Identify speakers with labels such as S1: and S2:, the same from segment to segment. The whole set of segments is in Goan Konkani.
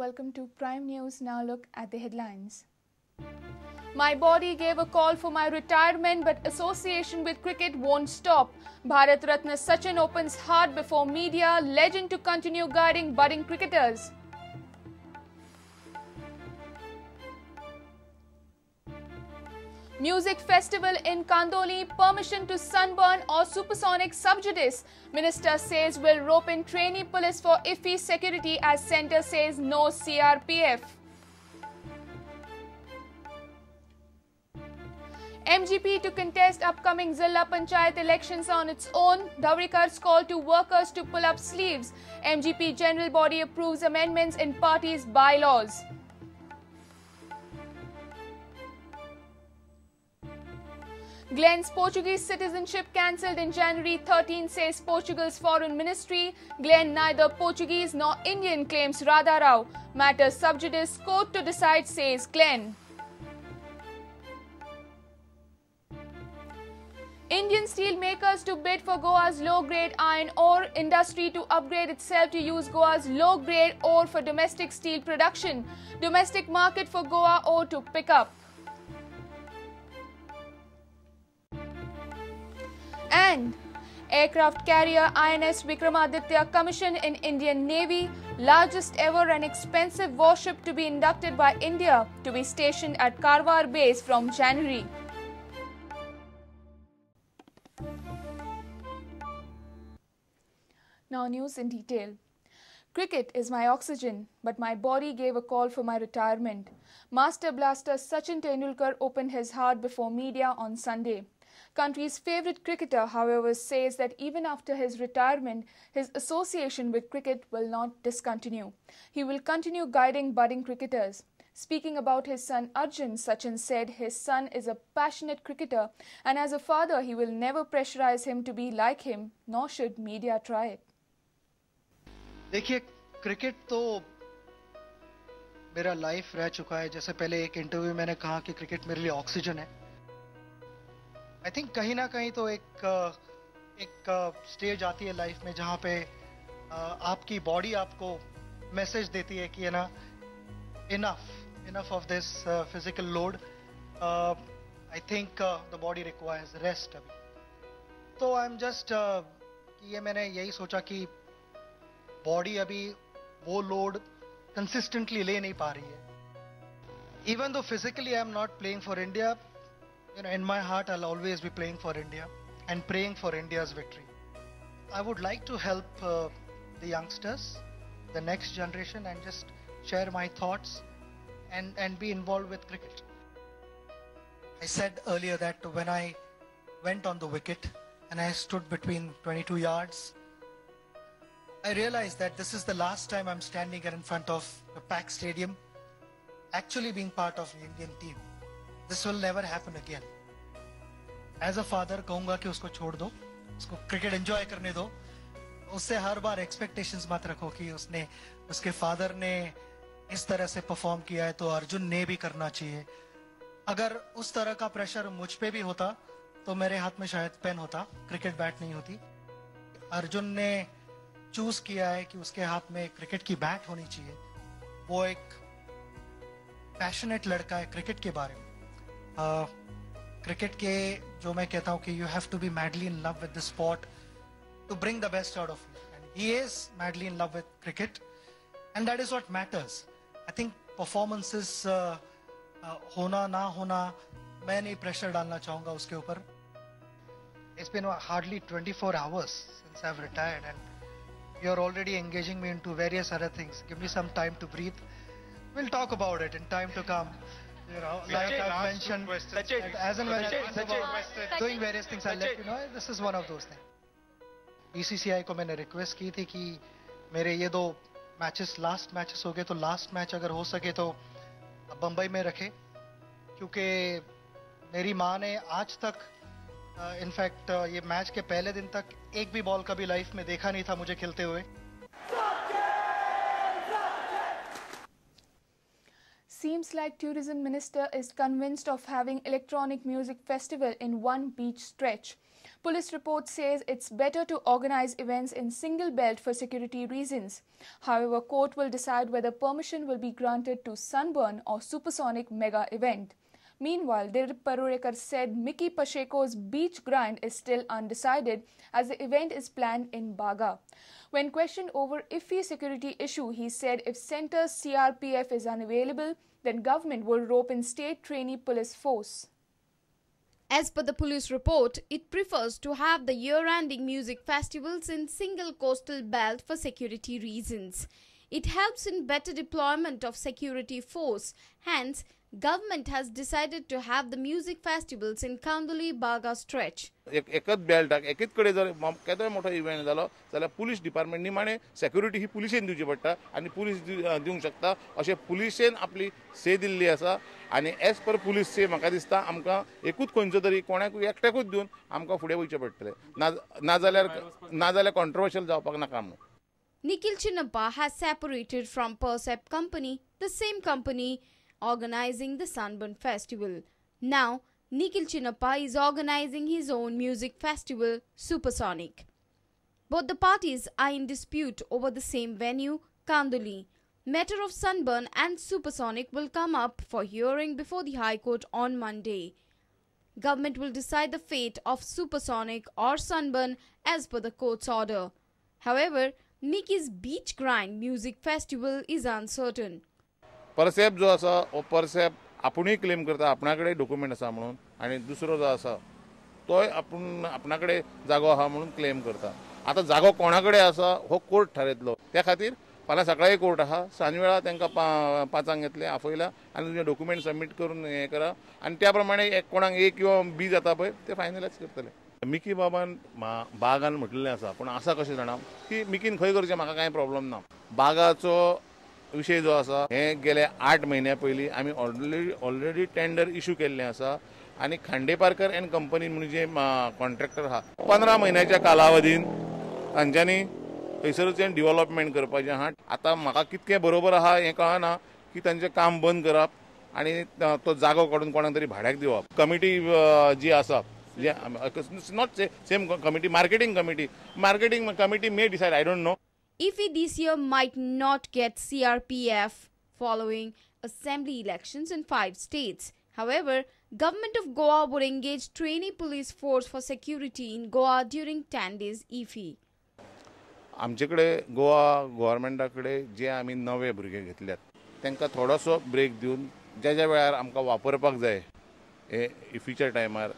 S1: Welcome to Prime News. Now look at the headlines. My body gave a call for my retirement, but association with cricket won't stop. Bharat Ratna Sachin opens heart before media, legend to continue guiding budding cricketers. Music festival in Kandoli, permission to sunburn or supersonic sub judice. Minister says will rope in trainee police for iffy security as centre says no CRPF. MGP to contest upcoming Zilla Panchayat elections on its own. Dhawalikar's call to workers to pull up sleeves. MGP General Body approves amendments in party's bylaws. Glenn's Portuguese citizenship cancelled in January 13, says Portugal's foreign ministry. Glenn neither Portuguese nor Indian, claims Radha Rao. Matter sub judice, court to decide, says Glenn. Indian steel makers to bid for Goa's low-grade iron ore industry to upgrade itself to use Goa's low-grade ore for domestic steel production. Domestic market for Goa ore to pick up. And aircraft carrier INS Vikramaditya commissioned in Indian Navy, largest ever and expensive warship to be inducted by India, to be stationed at Karwar base from January. Now news in detail. Cricket is my oxygen, but my body gave a call for my retirement. Master Blaster Sachin Tendulkar opened his heart before media on Sunday. Country's favourite cricketer, however, says that even after his retirement, his association with cricket will not discontinue. He will continue guiding budding cricketers. Speaking about his son Arjun, Sachin said his son is a passionate cricketer and as a father, he will never pressurize him to be like him, nor should media try it.
S2: देखिए, क्रिकेट तो मेरा लाइफ रह चुका है। जैसे पहले एक इंटरव्यू मैंने कहा कि क्रिकेट मेरे लिए ऑक्सीजन है। I think कहीं ना कहीं तो एक एक स्टेज आती है लाइफ में जहाँ पे आपकी बॉडी आपको मैसेज देती है कि है ना, enough of this physical load. I think the body requires rest अभी। तो I am just ये मैंने यही सोचा कि बॉडी अभी वो लोड कंसिस्टेंटली ले नहीं पा रही है। Even though physically I am not playing for India, you know, in my heart I'll always be playing for India and praying for India's victory. I would like to help the youngsters, the next generation, and just share my thoughts and be involved with cricket. I said earlier that when I went on the wicket and I stood between 22 yards, I realized that this is the last time I'm standing here in front of a packed stadium, actually being part of the Indian team. This will never happen again. As a father, कहूँगा कि उसको छोड़ दो, उसको क्रिकेट एंजॉय करने दो। उससे हर बार एक्सपेक्टेशंस मत रखो कि उसने, उसके फादर ने इस तरह से परफॉर्म किया है तो अर्जुन ने भी करना चाहिए। अगर उस तरह का प्रेशर मुझ पे भी होता तो मेरे हाथ में शायद पेन होता, क्रिकेट बैट नहीं होती। अर्जुन ने चूज किया है कि उसके हाथ में क्रिकेट की बैट होनी चाहिए। वो एक पैशनेट लड़का है क्रिकेट के बारे में। क्रिकेट के जो मैं कहता हूँ कि you have to be madly in love with the sport to bring the best out of you, and he is madly in love with cricket and that is what matters. I think performances होना ना होना, मैं नहीं प्रेशर डालना चाहूँगा उसके ऊपर। It's been hardly 24 hours since I have retired and you are already engaging me into various other things. Give me some time to breathe. We'll talk about it in time to come. You know, like I've mentioned, as and when I'm doing various things, I'll let you know. This is one of those things. BCCI को मैंने रिक्वेस्ट की थी कि मेरे ये दो मैचेस लास्ट मैचेस हो गए, तो लास्ट मैच अगर हो सके तो बम्बई में रखे, क्योंकि मेरी माँ ने आज तक इनफैक्ट ये मैच के पहले दिन तक एक भी बॉल कभी लाइफ में देखा नहीं था मुझे खेलते हुए।
S1: Seems like tourism minister is convinced of having electronic music festival in one beach stretch. Police report says it's better to organize events in single belt for security reasons. However, court will decide whether permission will be granted to Sunburn or Supersonic mega event. Meanwhile, Dilip Parulekar said Mickky Pacheco's beach grind is still undecided as the event is planned in Baga. When questioned over IFFI security issue, he said if centre's CRPF is unavailable, then government will rope in state trainee police force.
S3: As per the police report, it prefers to have the year-ending music festivals in single coastal belt for security reasons. It helps in better deployment of security force. Hence, government has decided to have the music festivals in Candolim Baga stretch.
S4: एकच बेल्टाक एकेच कडेन जर केदोय मोठो इव्हेंट जालो जाल्यार पुलीस डिपार्टमेंट निमाणे सेक्युरिटी ही पुलिशेन दिवची पडटा आनी पुलीस दिवंक शकता अशें पुलिशेन आपली से दिल्ली आसा आनी एज पर पुलीस से म्हाका दिसता आमकां एकूच खंयचो तरी कोणाकूय एकट्याकूच दिवन आमकां फुडें वयचें पडटलें, नाजाल्यार कॉन्ट्रोवर्शियल जावपाक नाका म्हणून.
S3: Nikhil Chinapa has separated from Percept company, the same company organizing the Sunburn Festival. Now, Nikhil Chinapa is organizing his own music festival, Supersonic. Both the parties are in dispute over the same venue, Candolim. Matter of Sunburn and Supersonic will come up for hearing before the High Court on Monday. Government will decide the fate of Supersonic or Sunburn as per the court's order. However, Mickey's Beach Grind Music Festival is uncertain.
S4: Percept जो आसा हो परसेप आपुणूय क्लेम करता आपणा कडेन डॉक्युमेंट आसा म्हणून आनी दुसरो जो आसा तोय आपूण आपणा कडेन जागो आहा म्हणून क्लेम करता. आतां जागो कोणा कडेन आसा हो कोर्ट थारयतलो. त्या खातीर फाल्यां सकाळी कोर्ट आहा, सांजवेळा तांकां 5 येतले आपयला आनी तुमचे डॉक्युमेंट सबमीट करून हें करा आनी त्या प्रमाणे कोणाक ए किंवा बी जाता पळय ते फायनलायज करतले. मिकी बाबान बागान म्हटलेलें आसा पूण आसा कशें जाणा की मिकीन खंय करचें म्हाका कांय प्रॉब्लम ना. बागाचो विशय जो आसा हे गेले 8 म्हयन्या पयलीं आमी ऑलरेडी टेंडर इशू केल्लें आसा आनी खांडेपारकर एंड कंपनी म्हणून जे कॉन्ट्रॅक्टर आहा 15 म्हयन्याच्या कालावधीन तांच्यांनी थंयसरूच डिवलपमेंट करपाचें आहा. आतां म्हाका कितकें बरोबर आहा हें कळना की तांचें काम बंद करप आनी तो जागो काडून कोणाक तरी भाड्याक दिवप. कमिटी जी आसा not same committee, marketing committee, marketing committee may decide, I don't know.
S3: IFFI this year might not get CRPF following assembly elections in 5 states. However, government of Goa would engage trainee police force for security in Goa during 10 days IFFI.
S4: आमचे कडेन गोवा गव्हर्मेंटा कडेन जे आमी नवे भुरगे घेतल्यात तांकां थोडोसो ब्रेक दिवन ज्या ज्या वेळार आमकां वापरपाक जाय हे इफ्फीच्या टायमार,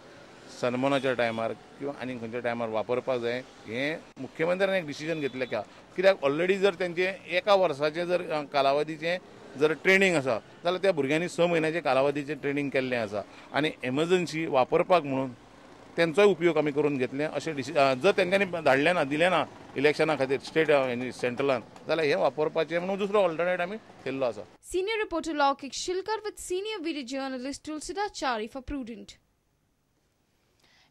S4: सनमनाच्या टायमार किंवा आनी खंयच्या टायमार वापरपाक जाय हें मुख्यमंत्र्यान एक डिसिजन घेतलें का कित्याक ऑलरेडी जर तेंचें एका वर्साचें जर कालावधीचें जर ट्रेनींग आसा जाल्यार त्या भुरग्यांनी 6 म्हयन्याचे कालावधीचें ट्रेनींग केल्लें आसा आनी एमर्जन्सी वापरपाक म्हणून तेंचोय उपयोग आमी करून घेतले अशें जर तेंच्यांनी धाडलें ना, दिलें ना इलेक्शना खातीर स्टेट सेंट्रलान जाल्यार हें वापरपाचें म्हणून दुसरो ऑल्टरनेट आमी केल्लो आसा.
S3: Senior reporter Laukik Shilkar with senior video journalist Tulsida Chari for Prudent.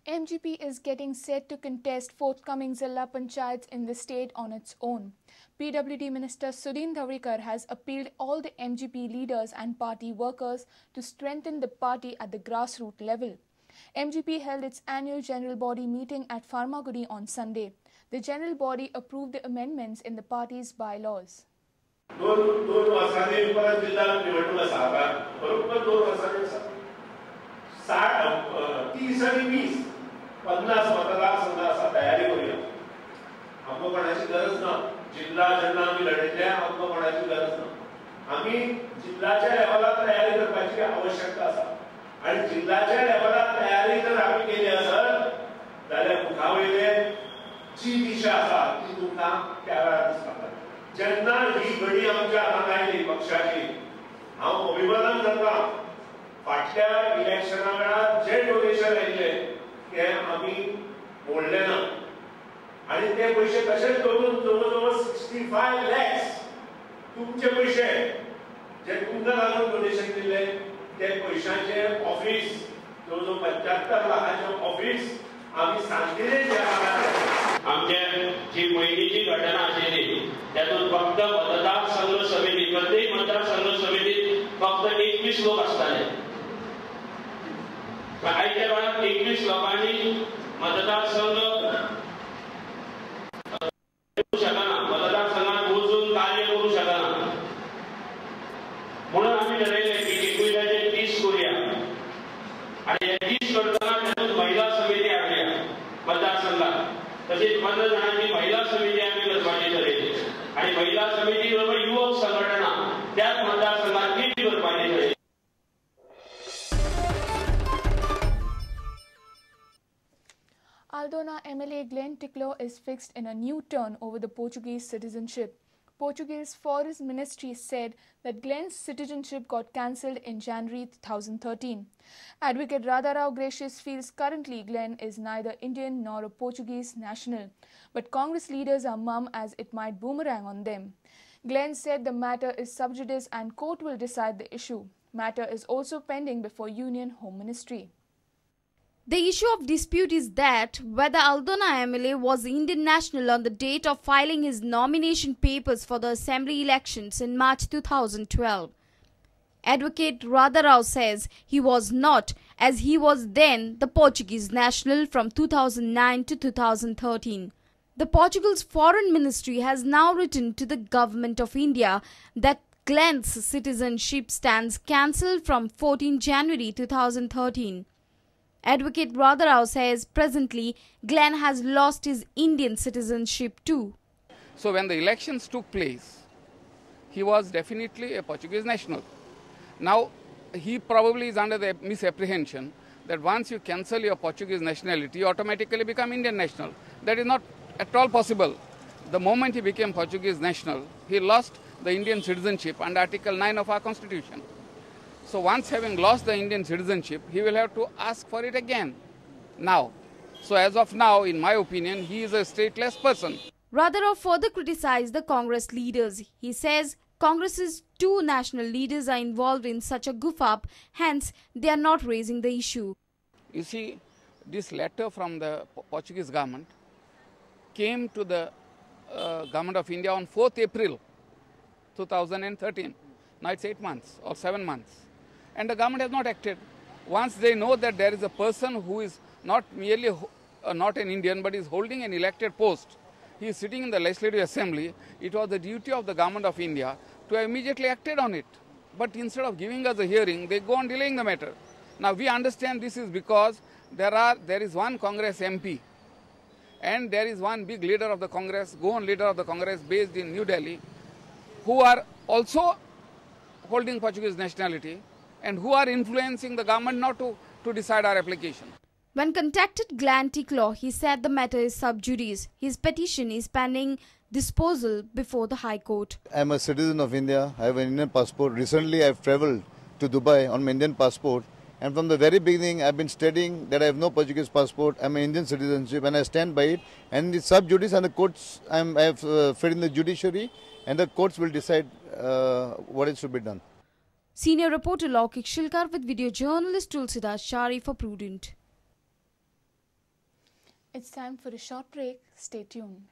S1: MGP is getting set to contest forthcoming Zilla Panchayats in the state on its own. PWD Minister Sudin Dhavalikar has appealed all the MGP leaders and party workers to strengthen the party at the grassroots level. MGP held its annual general body meeting at Farmagudi on Sunday. The general body approved the amendments in the party's bylaws.
S5: दोन वर्सांनी परत जिल्हा निवडणूक आसा, बरोबर 2 वर्सांनी आसा. 30 आणि 20 50 मतदारसंघ आसा, तयारी करूया. आमकां कोणाची गरज ना. जिल्हा जेन्ना आमी लढयतले आमकां कोणाची गरज ना. आमी जिल्हाच्या लेवलार तयारी करपाची आवश्यकता आसा आनी जिल्हाच्या लेवलार तयारी जर आमी केली आसत जाल्यार मुखा वयले जी दिशा आसा ती तुमकां त्या वेळार दिसपाक लागता. जेन्ना ही घडी आमच्या हातांत आयली पक्षाची, हांव अभिमानान सांगता फाटल्या इलेक्शना वेळार जे डोनेशन आयिल्ले ते आमी मोडले ना आनी ते पयशे तशेच दवरून जवळ जवळ 65 लॅक्स तुमचे पयशे जे तुमकां लागून डोनेशन दिल्ले ते पयशांचे ऑफिस जवळ जवळ 75 लाखांचे ऑफिस आमी सांगिल्ले.
S6: आमचे जी पयलींची घटना आशिल्ली त्यातून फक्त मतदारसंघ समिती, प्रत्येक मतदारसंघ समितीत फक्त 21 लोक आसताले. आयच्या वेळार 21 लोकांनी मतदारसंघ शकना, मतदारसंघात वचून कार्य करूं शकना. म्हणून आमी ठरयलें की 21 30 करूया आनी हे 30 करतना तातूंत महिला समिती हाडुया मतदारसंघात. तशीच 15 जाणांची महिला समिती आमी करपाची ठरयली आनी महिला समिती बरोबर युवक संघटना त्याच मतदारसंघात ती करपाची ठरयली.
S1: Aldona MLA Glenn Ticlo is fixed in a new turn over the Portuguese citizenship. Portugal's Foreign Ministry said that Glenn's citizenship got cancelled in January 2013. Advocate Radharao Gracious feels currently Glenn is neither Indian nor a Portuguese national, but Congress leaders are mum as it might boomerang on them. Glenn said the matter is sub judice and court will decide the issue. Matter is also pending before Union Home Ministry.
S3: The issue of dispute is that whether Aldona MLA was Indian national on the date of filing his nomination papers for the assembly elections in March 2012. Advocate Radharao says he was not, as he was then the Portuguese national from 2009 to 2013. The Portugal's Foreign Ministry has now written to the Government of India that Glenn's citizenship stands cancelled from 14 January 2013. Advocate Radharao says presently Glenn has lost his Indian citizenship too.
S7: So when the elections took place, he was definitely a Portuguese national. Now he probably is under the misapprehension that once you cancel your Portuguese nationality, you automatically become Indian national. That is not at all possible. The moment he became Portuguese national, he lost the Indian citizenship under Article 9 of our Constitution. So once having lost the Indian citizenship, he will have to ask for it again now. So as of now, in my opinion, he is a stateless person.
S3: Radharao further criticized the Congress leaders. He says Congress's two national leaders are involved in such a goof-up, hence they are not raising the issue.
S7: You see, this letter from the Portuguese government came to the government of India on 4th April 2013. Now it's 8 months or 7 months. And the government has not acted. Once they know that there is a person who is not merely not an Indian but is holding an elected post, he is sitting in the Legislative Assembly, it was the duty of the government of India to have immediately acted on it. But instead of giving us a hearing, they go on delaying the matter. Now we understand this is because there is one Congress MP and there is one big leader of the Congress, Goan leader of the Congress based in New Delhi, who are also holding Portuguese nationality and who are influencing the government not to decide our application.
S3: When contacted Glenn Ticlo, he said the matter is sub judice. His petition is pending disposal before the High Court.
S8: I am a citizen of India. I have an Indian passport. Recently, I have travelled to Dubai on my Indian passport. And from the very beginning, I have been stating that I have no Portuguese passport. I am an Indian citizenship and I stand by it. And the sub judice and the courts, I have faith in the judiciary, and the courts will decide what is to be done.
S3: Senior reporter Laukik Shilkar with video journalist Tulsidas Shari for Prudent.
S1: It's time for a short break. Stay tuned.